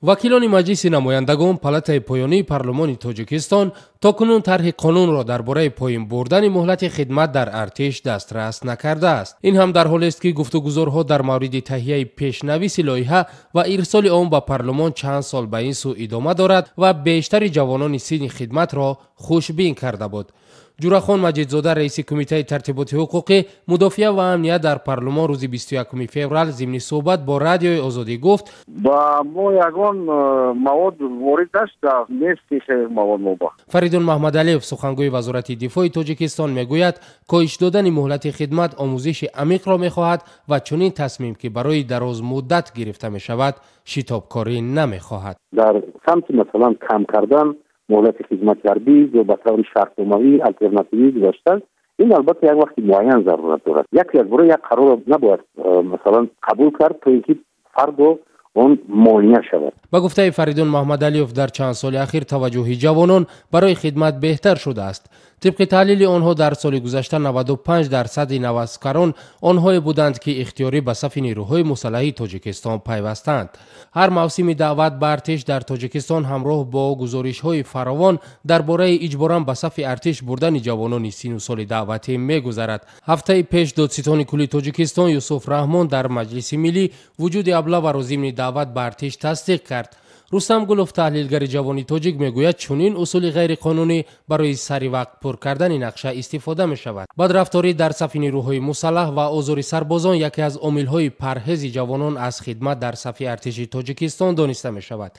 Вакилони Маҷлиси намояндагон, палатаи поёнии парлумони Тоҷикистон, то кунун тарҳи қонунро дар бораи поин бурдани муҳлати хидмат дар артиш дастрас накардааст. Ин ҳам дар ҳолест, ки гуфтугузорҳо дар мавриди таҳияи пешнависи лоиҳа ва ирсоли он ба парлумон чанд сол ба ин сӯ идома дорад ва бештари ҷавонони синни хидматро хушбин карда буд. Ҷурахон Маҷидзода, раиси Кумитаи тартиботи ҳуқуқӣ, мудофиа ва амният дар парлумон, рӯзи 21 феврал зимни суҳбат бо Радиои Озодӣ гуфт: Ба мо ягон мавод ворид нашудааст, нест мавод моба. Фаридун Маҳмадалиев, сухангӯи Вазорати дифои Тоҷикистон, мегӯяд, коҳиш додани муҳлати хидмат омӯзиши амиқро мехоҳад ва чунин тасмим, ки барои дарозмуддат гирифта мешавад, шитобкорӣ намехоҳад. Дар самти, масалан, кам кардан муҳлати хизмати ҳарбӣ ё ба таври шартномавӣ, алтернативӣ гузаштан, ин албатта як вақти муайян зарурат дорад. Як якбора як қарорро набояд, масалан, қабул кард, то ин ки фардо он муоина шавад. Ба гуфтаи Фаридун Маҳмадалиев, дар чанд соли ахир таваҷҷӯҳи ҷавонон барои хидмат беҳтар шудааст. Тибқи таҳлили онҳо, дар соли гузашта 95 дарсади наваскарон онҳое буданд, ки ихтиёрӣ ба сафи нерӯҳои мусаллаҳи Тоҷикистон пайвастанд. Ҳар мавсими даъват ба артиш дар Тоҷикистон ҳамроҳ бо гузоришҳои фаровон дар бораи иҷборан ба сафи артиш бурдани ҷавонони сину соли даъватӣ мегузарад. Ҳафтаи пеш додситони кулли Тоҷикистон Юсуф Раҳмон дар Маҷлиси миллӣ вуҷуди облаваро зимни даъват ба артиш тасдиқ кард. Рустам Гулов, таҳлилгари ҷавони тоҷик, мегӯяд, чунин усули ғайриқонунӣ барои сари вақт пур кардани нақша истифода мешавад. Бадрафторӣ дар сафи нерӯҳои мусаллаҳ ва озори сарбозон яке аз омилҳои парҳези ҷавонон аз хидмат дар сафи артиши Тоҷикистон дониста мешавад.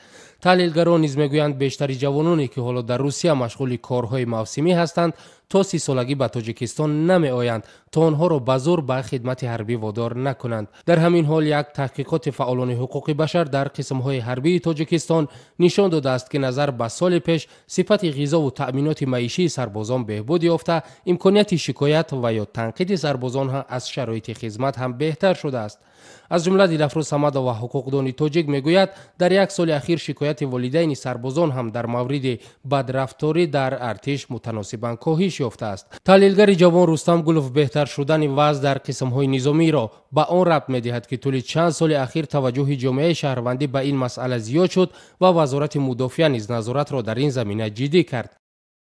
Таҳлилгарон низ мегӯянд, бештари ҷавононе, ки ҳоло дар Русия машғули корҳои мавсимӣ ҳастанд, то 30-солагӣ ба Тоҷикистон намеоянд, то онҳоро ба зур ба хидмати ҳарбӣ водор накунанд. Дар ҳамин ҳол, як таҳқиқоти фаъолони ҳуқуқи башар дар қисмҳои ҳарбии Тоҷикистон нишон додааст, ки назар ба соли пеш сифати ғизову таъминоти маишии сарбозон беҳбуд ёфта, имконияти шикоят ва ё танқиди сарбозон аз шароити хизмат ҳам беҳтар шудааст. Аз ҷумла Дилафрӯз Самадова, ҳуқуқдони тоҷик, мегӯяд, дар як соли ахир шикояти волидайни сарбозон ҳам дар мавриди бадрафторӣ дар артиш мутаносибан коҳиш ёфтааст. Таҳлилгари ҷавон Рустам Гулов беҳтар шудани вазъ дар қисмҳои низомиро ба он рабт медиҳад, ки тӯли чанд соли ахир таваҷҷӯҳи ҷомеаи шаҳрвандӣ ба ин масъала зиёд шуд ва Вазорати мудофиа низ назоратро дар ин замина ҷиддӣ кард.